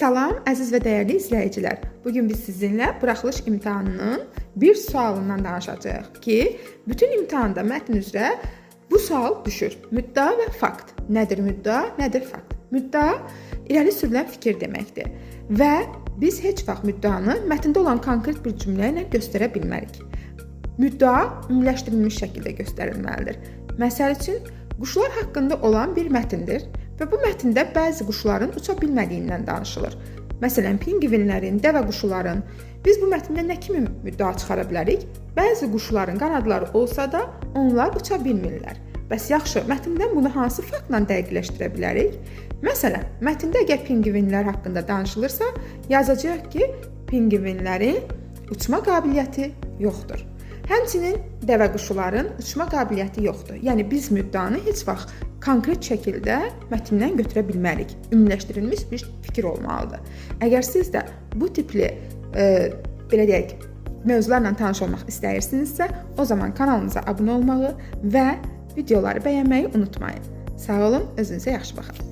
Salam əziz və dəyərli izləyicilər. Bu gün biz sizinlə buraxılış imtahanının bir sualından danışacağıq ki, bütün imtahanda mətn üzrə bu sual düşür. Müddəa və fakt. Nədir müddəa, nədir fakt? Müddəa irəli sürülən fikir deməkdir və biz heç vaxt müddəanı mətndə olan konkret bir cümlə ilə göstərə bilmərik. Müddəa ümumiləşdirilmiş şəkildə göstərilməlidir. Məsəl üçün, quşlar haqqında olan bir mətndir və bu mətndə bəzi quşların uça bilmədiyindən danışılır. Məsələn, pinqvinlərin, dəvə quşların. Biz bu mətndə nə kimi müddəa çıxara bilərik? Bəzi quşların qanadları olsa da, onlar uça bilmirlər. Bəs yaxşı, mətndən bunu hansı faktla dəqiqləşdirə bilərik? Məsələn, mətndə əgər pinqvinlər haqqında danışılırsa, yazacağıq ki, pinqvinlərin uçma qabiliyyəti yoxdur. Həmçinin dəvə quşların uçma qabiliyyəti yoxdur. Yəni biz müddəanı heç vaxt konkret şəkildə mətndən götürə bilmərik. Ümumiləşdirilmiş bir fikir olmalıdır. Əgər siz də bu tipli belə deyək, mövzularla tanış olmaq istəyirsinizsə, o zaman kanalımıza abunə olmağı və videoları bəyənməyi unutmayın. Sağ olun, özünüzə yaxşı baxın.